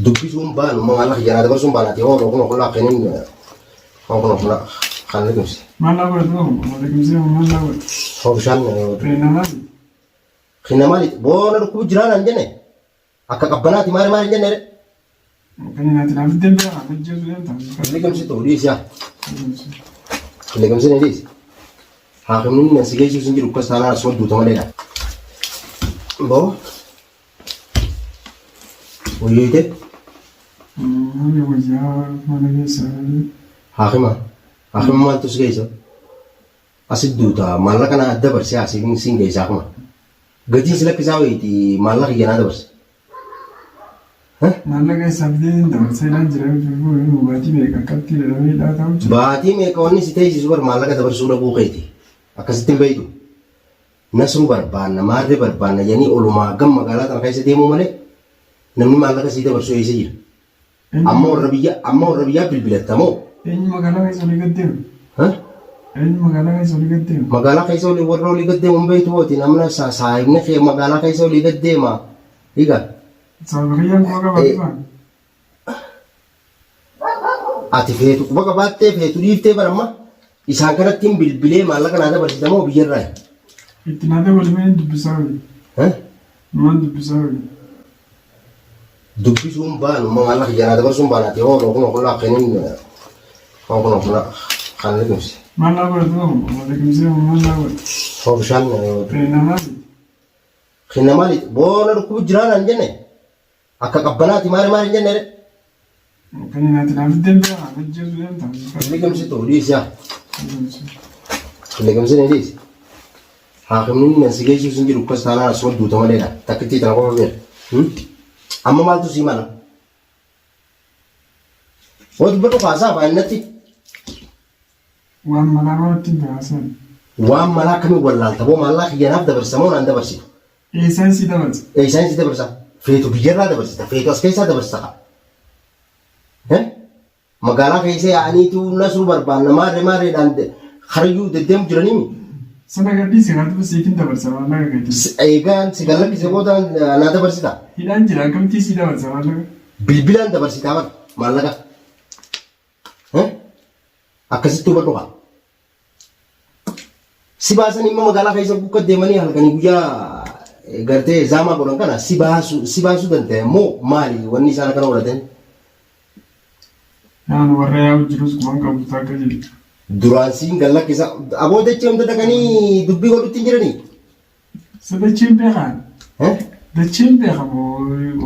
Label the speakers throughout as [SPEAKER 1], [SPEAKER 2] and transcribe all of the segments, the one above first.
[SPEAKER 1] Dubbisuun baanu maallaqa kiyya naa dabarsuun baanaati hoo kun kun kennin kun kun kun kan liqimsi.
[SPEAKER 2] Maal naa godhatu moo liqimsee maal naa godhatu?
[SPEAKER 1] Hoo bishaan
[SPEAKER 2] Kenna maali?
[SPEAKER 1] Kenna maali? Boona dhukkubu jiraa naan jenne akka qabbanaati maali maali hin jenne.
[SPEAKER 2] Kan nyaati naaf ittiin bira naaf ajjeesu deemta.
[SPEAKER 1] Liqimsitu dhiisi yaa. Liqimsine dhiisi. Haakimni inni si geessu sin jiru akkas taanaan asuma duuta maleedha. Boo. Wayyoyte.
[SPEAKER 2] Ani wayyaa mana keessa.
[SPEAKER 1] Haakima. Haakima maaltu si geessa? Asit duuta maallaqa naa dabarse asiin siin geessa haakima. Gatiin si lakkisaa wayiiti maallaqa kiyya naa dabarse.
[SPEAKER 2] Maallaqa eessaa fidee hin dabarsa hidhaan jira baatii meeqa akkatti jedhamee hidhaa ta'u jira.
[SPEAKER 1] Baatii meeqa wanni si teessisu bar maallaqa dabarsuu dhabuu keeti. Akkasitti hin beektu. Nasruu barbaanna maarree barbaanna jedhanii olumaa gam magaalaa tana keessa deemuu malee namni maallaqa sii dabarsu eessa jira? Amma warra biyya amma warra biyyaa bilbilatta moo?
[SPEAKER 2] Eenyu magaalaa keessa olii gad deema?
[SPEAKER 1] Ha?
[SPEAKER 2] Eenyu magaalaa keessa olii gad deema?
[SPEAKER 1] Magaalaa keessa olii warra olii gad deemu hin beektu hooti namna saahibni kee magaalaa keessa olii gad deema. Egaa
[SPEAKER 2] Sababa kiyyaan quba qabaatu baan.
[SPEAKER 1] Ati feetu quba qabaattee feetu dhiiftee baramma isaan kanatti hin bilbilee maallaqa naa dabarsita moo biyyarraa?
[SPEAKER 2] Itti naa dabali mee hin dubbisaa wayii. Numaan dubbisaa wayii.
[SPEAKER 1] Dubbisuun baanu maallaqa kiyya naa dabarsuun baanaati hoo kun kun kennin kun kun kan liqimsi.
[SPEAKER 2] Maal naa godhatu moo liqimsee maal naa godhatu?
[SPEAKER 1] Hoo bishaan
[SPEAKER 2] Kenna maali?
[SPEAKER 1] Kenna maali? Boona dhukkubu jiraa naan jenne akka qabbanaati maali maali hin jenne.
[SPEAKER 2] Kan nyaati naaf ittiin bira naaf ajjeesu deemta.
[SPEAKER 1] Liqimsitu dhiisi yaa. Liqimsine dhiisi. Haakimni inni si geessu sin jiru akkas taanaan asuma duuta maleedha. Takkittii tana qofa beeka. Amma maaltu sii mala? Hoo dubbadhu kaasaa afaan natti.
[SPEAKER 2] Waan malaa maalitti hin taasisan?
[SPEAKER 1] Waan malaa akkamiin wallaalta boo maallaa kiyyanaaf dabarsa moo naan dabarsitu?
[SPEAKER 2] Eessaan sii dabarsa?
[SPEAKER 1] Eessaan sii dabarsa? Feetu biyyarraa dabarsita, feetu as keessaa dabarsita kaa. Eh? Magaalaa keessa yaa'aniitu nasruu barbaanna maarree maarreedhaan harayyuu deddeemu jiranii.
[SPEAKER 2] Sana gadhiisi haa siifin dabarsa maallaqa keetiin.
[SPEAKER 1] Eegaan si gallakkise boodaan naa dabarsita.
[SPEAKER 2] Hidhaan jira akkamittiin sii dabarsa maallaqa?
[SPEAKER 1] Bilbilaan dabarsitaa bara maallaqa. Eh? Akkasitti hubadhu kaa. Si baasan immoo magaalaa keessa gukka deemanii halkanii guyyaa gartee zaamaa godhan kana si baasu si baasuu danda'e immoo maali wanni isaan akkana godhatan?
[SPEAKER 2] Naan warra yaa'u jirus kuman qabu takka jedhu.
[SPEAKER 1] Duraan siin gad lakkisa aboo dachee hunda dhaqanii dubbii godhutti hin jiranii?
[SPEAKER 2] Sa dacheen beekaan?
[SPEAKER 1] Eh?
[SPEAKER 2] Dacheen beeka moo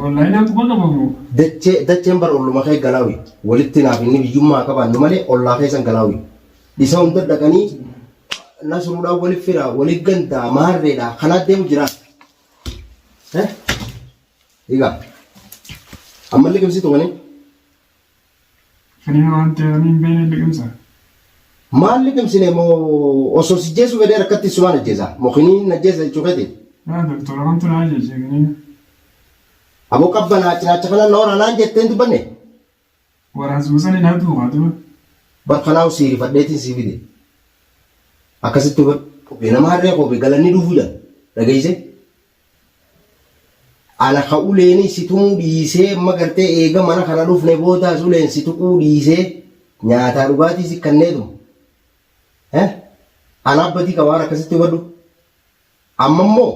[SPEAKER 2] onlaayinaan quba qaba moo?
[SPEAKER 1] Dachee dacheen bar olluma kee galaawi walitti naaf inni biyyummaa qabaannu malee ollaa keessan galaawi. Isa hunda dhaqanii nasruudhaan walitti fira walitti gandaa maarreedha kanaa deemu jira. Eh? Egaa ammallee liqimsitu wani
[SPEAKER 2] Firiin waan ta'eef ani hin beekne liqimsa.
[SPEAKER 1] Maal liqimsine moo osoo si jeesuu fedhee rakkatti sumaan ajjeesa. Mokiniin ajjeesa jechuu keeti.
[SPEAKER 2] Yaa doktora kamtu na ajeeje kiniina.
[SPEAKER 1] Aboo qabbanaa cinaacha kanaan na waraanaan jettee hin dubbanne.
[SPEAKER 2] Waraansuma sani na duukaa duba.
[SPEAKER 1] Bar kanaahu sii rifadheetiin sii fide. Akkasitti hubadhu. Kophee nama harree kophee galanni dhufuu jedha. Dhageessee? Ana ka uleeni si tumuu dhiisee amma gartee eega mana kana dhufne boodaas uleen si tuquu dhiisee nyaataa dhugaatii si kanneetuma. Eh? Ana abbatii qaba waan akkasitti hubadhu. Amma immoo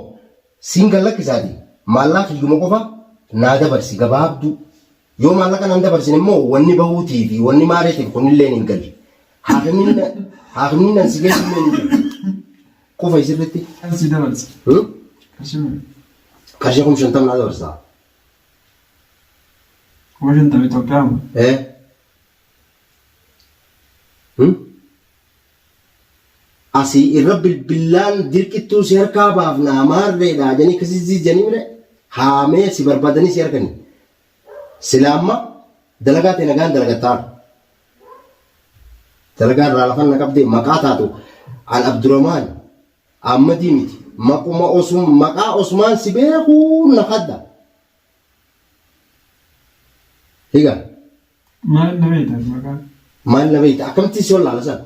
[SPEAKER 1] siin gad lakkisaati maallaa kiyyuma qofa naa dabarsi gabaabduu. Yoo maallaqa nan dabarsine immoo wanni bahuutii fi wanni maareetiif kunilleen hin galle. Haakimni nan si geessu illee hin jiru. Qufa isirritti.
[SPEAKER 2] Kan si dabarsa.
[SPEAKER 1] Hmm?
[SPEAKER 2] Qarshii meeqa?
[SPEAKER 1] Qarshii 50,000 naa dabarsa.
[SPEAKER 2] 50,000 Itoophiyaa moo?
[SPEAKER 1] Eh? Hmm? Asii irra bilbillaan dirqittuu si harkaa baafnaa maarreedhaa jedhanii akkasii jijjanii mire haamee si barbaadanii si harkanii. Sila amma dalagaa tee nagaan dalagattaa. Dalagaa irraa lafan na qabdee maqaa taatu an Abduramaan Ahmadii miti maquma osum maqaa Osmaan si beekuu na kadda. Higa.
[SPEAKER 2] Maal na beekta maqaa?
[SPEAKER 1] Maal na beekta akkamitti si wallaala san?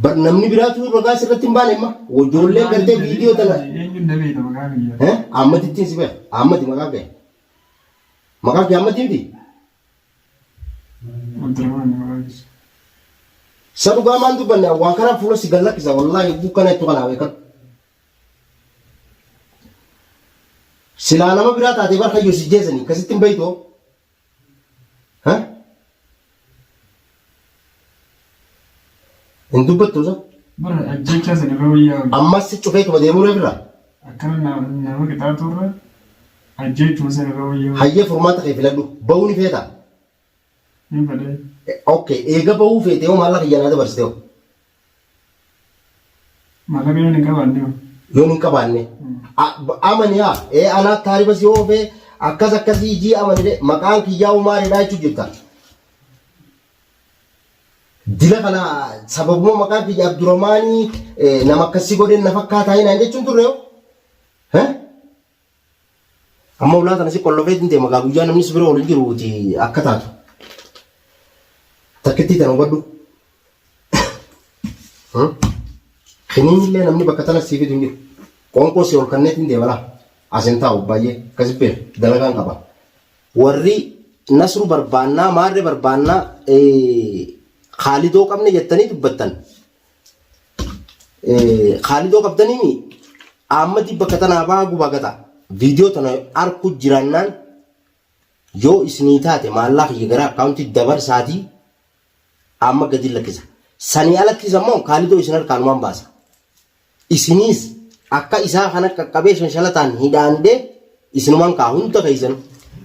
[SPEAKER 1] Bar namni biraatu ragaa sirratti hin baane amma. Ijoolleen gartee viidiyoo tana.
[SPEAKER 2] Eenyuun na beekta maqaa kiyya?
[SPEAKER 1] Eh? Ahmadittiin si beeka. Ahmadi maqaa kee. Maqaan kee Ahmad miti?
[SPEAKER 2] Abdurrahman maqaan kiyya.
[SPEAKER 1] Sa dhugaa maan dubbanne waan kanaan fuula si gad lakkisa wallaahi hogguu kana jettu kanaa beekadhu. Silaa nama biraa taatee bar kayyoo si jeesanii akkasitti hin beeytoo? Ha? Hin dubbattu sa?
[SPEAKER 2] Bara ajjechaa sana irra wayyaa wayya.
[SPEAKER 1] Ammas si cufeetuma deemuu irra.
[SPEAKER 2] Akkana nama qixaaxuu irra ajjechuma sana irra wayyaa wayya.
[SPEAKER 1] Hayyee furmaata kee filadhu. Ba'uu ni feetaa?
[SPEAKER 2] Ni fedhee.
[SPEAKER 1] Okay, eega ba'uu feete hoo maallaqa kiyya naa dabarsite hoo?
[SPEAKER 2] Maallaqa yoon hin qabaanne hoo?
[SPEAKER 1] Yoon hin qabaanne. Amani haa ee anaa taariba si oofee akkas akkasii ijii amani de maqaan kiyyaa umaariidha jechuu jirta. Dila kana sababuma maqaan kiyya Abdurrahmaanii nama akkasii godheen na fakkaataa hinaan jechuun turre hoo? Heh? Amma ulaa tana si qollofeetiin deema gaa guyyaa namni si bira oolu hin jiruuti akka taatu. Takkittii tana hubadhu. Kiniin illee namni bakka tana sii fidu hin jiru. Qoonqoo si ol kanneetiin deema laa. As hin taa'u baay'ee akkasi beeku dalagaan qaba. Warri nasru barbaannaa maarree barbaannaa kaalidoo qabne jettanii dubbattan. Khaalidoo qabdaniimi Ahmadi bakka tanaa baha gubaa gata. Viidiyoo tana arku jiraannaan yoo isinii taate maallaa kiyya gara akkaawuntii dabarsaatii amma gadi lakkisa. Sanii alattis ammoo Khaalidoo isin harkaanumaan baasa. Isiniis akka isaa kana qaqqabee shanshalataan hidhaan hidhee isinumaan kaa hunda keessan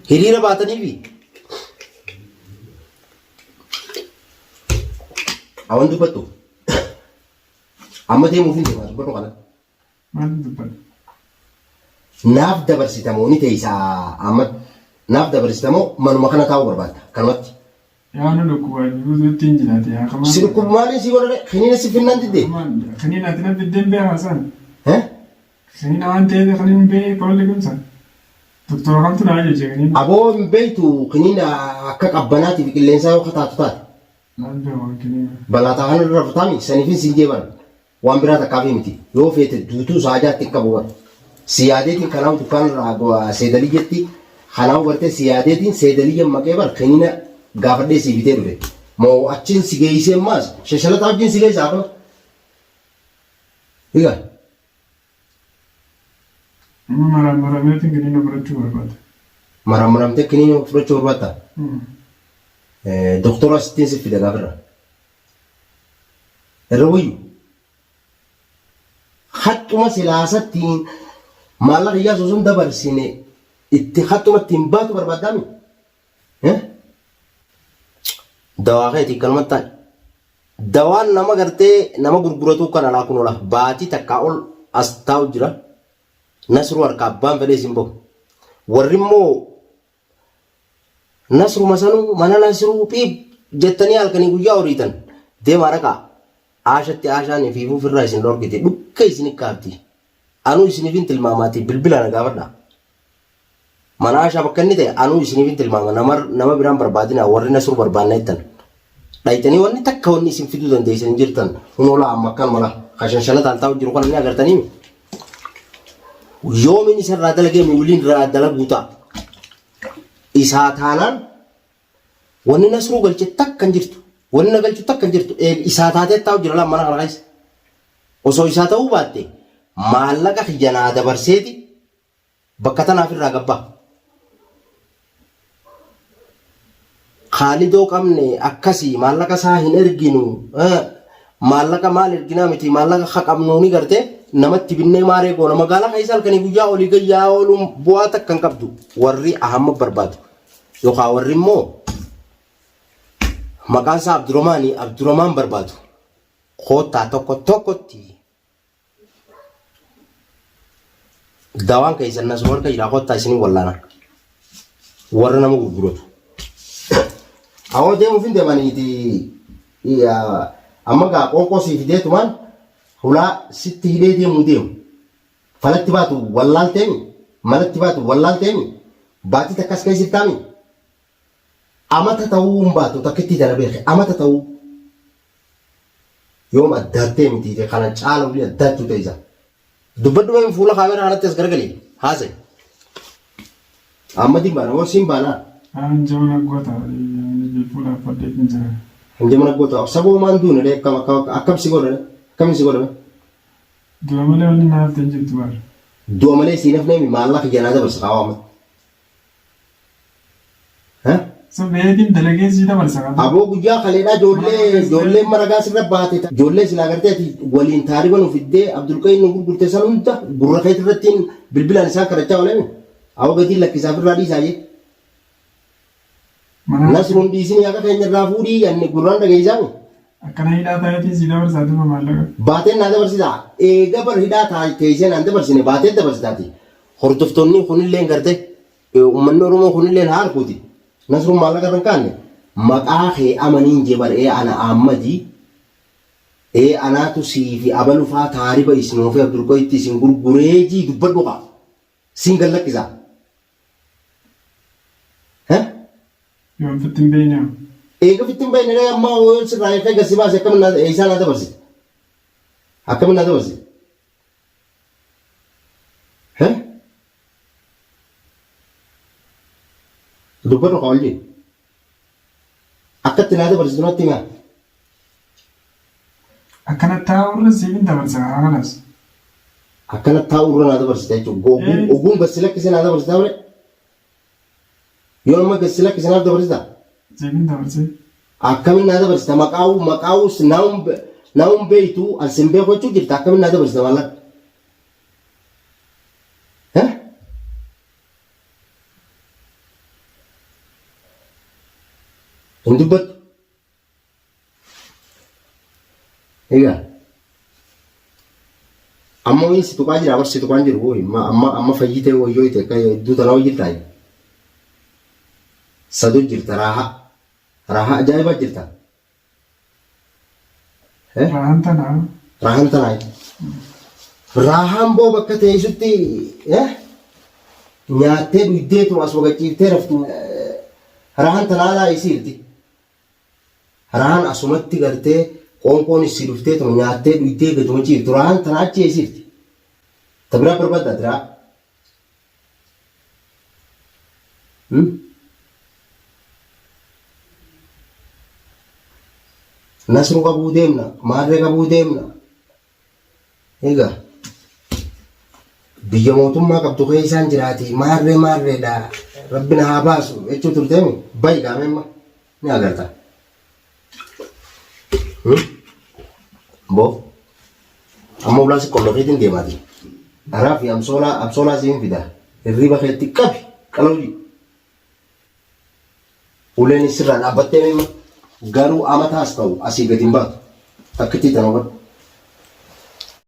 [SPEAKER 1] hiriira baataniifi. Awan dubbattu. Amma deemuuf hin deemaa dubbadhu kana.
[SPEAKER 2] Maal dubbadha?
[SPEAKER 1] Naaf dabarsita moo ni teessa amma naaf dabarsita moo manuma kana taa'uu barbaadda kanumatti.
[SPEAKER 2] Yaa nu dhukkuba guutuutti hin jiraate yaa kamaan.
[SPEAKER 1] Si dhukkuba maaliin si godhare kiniina si finnaan didde.
[SPEAKER 2] Kiniina ati na fiddeen beekaa san.
[SPEAKER 1] Eh?
[SPEAKER 2] Kiniina waan ta'eef kan hin beekee qoolli kun san. Doktora kamtu na ajaje kiniina.
[SPEAKER 1] Aboo hin beektu kiniina akka qabbanaatii fi qilleensaa yoo kataatu taate.
[SPEAKER 2] Naan beeku waan kiniina.
[SPEAKER 1] Balaa taa kana irra raftaami saniifin siin jee bara. Waan biraa takkaafii miti. Yoo feete duutuu saajaatti hin qabu bara. Si yaadeetiin kanaahu dukkaana irraa seedaliyyetti kanaahu gartee si yaadeetiin seedaliyya maqee bar kiniina gaafadhee sii bitee dhufe. Moo achiin si geessee maas shashalataa wajjin si geessaa kun. Egaa.
[SPEAKER 2] Amma maraamarameetiin kiniina fudhachuu barbaada.
[SPEAKER 1] Maraamaramtee kiniina fudhachuu barbaadda? Doktora sittiin si fida gaafirra. Irra wayyu. Haxxuma silaasattiin maallaqa iyyaas osoo hin dabarsine itti haxxuma ittiin baatu barbaaddaami? Dawaa keetii kanumatti taa'e. Dawaan nama gartee nama gurguratuu kana laa kun ola baatii takkaa ol as taa'u jira. Nasruu harkaa abbaan fedhee isin bahu. Warri immoo Nasruma sanuu mana Nasruu piip jettanii halkanii guyyaa horiitan deemaa dhaqaa. Aashatti aashaan ifiifuu firraa isin dhorkiti dhukkee isin kaafti. Anuu isiniifin tilmaamaatii bilbila na gaafadha. Mana Aashaa bakka inni ta'e anuu isiniifin tilmaama nama nama biraan barbaadina warri Nasruu barbaanna jettan. Dhayxanii wanni takka wanni isin fiduu dandeessan hin jirtan. Hunoo laa amma akkanuma laa. Ka shanshalataan taa'u jiru kana ni agartanii. Yoomiin isa irraa dalagee miwiliin irraa dalaguu ta'a. Isaa taanaan wanni Nasruu galche takka hin jirtu. Wanni na galchu takka hin jirtu. Isaa taatee taa'u jira laa mana kana keessa. Osoo isaa ta'uu baatte maallaqa kiyya naa dabarseeti Bakka tanaaf irraa gad baha. Khaalidoo qabne akkasii maallaqa isaa hin erginu maallaqa maal erginaa miti maallaqa ka qabnu ni garte namatti binnee maaree goona magaalaa keessa halkanii guyyaa olii gad yaa'aa ooluun bu'aa takka hin qabdu warri ahamma barbaadu yookaan warri immoo maqaan isaa Abduramaani Abduramaan barbaadu koottaa tokko tokkotti Dawaan keessan nasuma harka jira kottaa isinin wallaana. Warra nama gurguratu. Awoo deemuuf hin deemaniiti. Amma gaa qoonqoo sii fideetumaan hulaa sitti hidhee deemuu deemu. Falatti baatu wallaalteemi. Malatti baatu wallaalteemi. Baatii takkas keessa jirtaami. Amata ta'uu hin baatu takkittii tana beeke amata ta'uu. Yoom addaattee miti kana caala olii addaattuu ta'e isa. Dubbadhu mee fuula kaameraa kanatti as garagali haasa'i. Ahmadiin baana moo siin baanaa?
[SPEAKER 2] Hanjama goota fuula uffadheetiin jira.
[SPEAKER 1] Hanjama goota saboo maan duune dee akkam akkam akkam si godhane akkam si godhame.
[SPEAKER 2] Du'a malee wanni naaf ta'e jirtu bara.
[SPEAKER 1] Du'a malee siin hafnee maallaqa janaa dabarsa kaawaa amma.
[SPEAKER 2] So beetiin dalagee sii dabarsa qaba.
[SPEAKER 1] Aboo guyyaa kaleedhaa ijoollee ijoolleen maragaa sirra baate ijoollee silaa gartee ati waliin taariba nu fiddee Abdulqayyim nu gurgurte san hunda gurra keetti irrattiin bilbilaan isaan kadhachaa ooleemi. Awwa gatiin lakkisaa ofirraa dhiisaa jee.
[SPEAKER 2] Mana
[SPEAKER 1] Nasruun dhiisinii haqa keenya irraa fuudhii yanni gurraan dhageessaami.
[SPEAKER 2] akkana hidhaa ta'eetiin sii dabarsaa duuba maallaqa.
[SPEAKER 1] Baateen naa dabarsitaa. Eega bar hidhaa teessee naan dabarsine baateen dabarsitaati. Hordoftoonni kunilleen gartee uummanni Oromoo kunilleen haa arguuti. Nasruun maallaqa irra hin kaanne maqaa kee amaniin jee bar ee ana Ahmadii ee anaatu sii fi abalu faa taariba isin oofee Abdulqawitti isin gurguree jii dubbadhu kaa. Siin gad lakkisaa. Heh?
[SPEAKER 2] Yoom fitti hin beekne.
[SPEAKER 1] Eega fitti hin beekne ree amma yoo sirraa eegee gad si baase akkamiin naa eessaa naa dabarsite? Akkamiin naa dabarsite? Heh? Dubbadhu kaa ol jee. Akkatti naa dabarsitu natti himaa.
[SPEAKER 2] Akkana taa'urra siif hin dabarsa karaa kanas.
[SPEAKER 1] Akkana taa'urra naa dabarsita jechuudha. Oguun oguun gad si lakkisee naa dabarsita malee. Yoo nama gad si lakkise naaf dabarsita.
[SPEAKER 2] Siif hin dabarsee.
[SPEAKER 1] Akkamiin naa dabarsita maqaa'uu maqaa'uu naa'uun beektu as hin beeku jechuu jirta akkamiin naa dabarsita maallaqa. Heh? Hin dubbattu. Egaa amma wayiin si tuqaa jira bar si tuqaan jiru wooyi amma amma amma fayyitee wayyoo ite akka hedduu tanaa wayyi jirtaa sado jirta raaha raaha ajaa'ibaa jirta. Eh?
[SPEAKER 2] Raahan tanaa.
[SPEAKER 1] Raahan tanaa. Raahaan boo bakka teessutti eh? Nyaattee dhugdeetu as wagachiiftee raftu eh, raahan tanaa laa isiirti. Raahan asumatti gartee qoonqoon isii dhuftee tuma nyaattee dhugdee gaduma ciiftu raahan tanaa achi eesiirti. Ta biraa barbaadda ati raa. Hmm? Nasru qabuu deemna, maarree qabuu deemna. Egaa biyya mootummaa qabdu keessaan jiraati maarree maarreedha rabbi na haa baasu jechuu turteemi bayi gaamemma ni agarta. Hmm? Boo amma ulaa si qollofeetiin deemaati. Araa fi amsoolaa amsoolaa siin fida hirriba keetti qabi qalawji. Uleen sirraa dhaabbattee mimma garuu amataas ta'u asii gadi hin baatu. Takkittii tana hubadhu.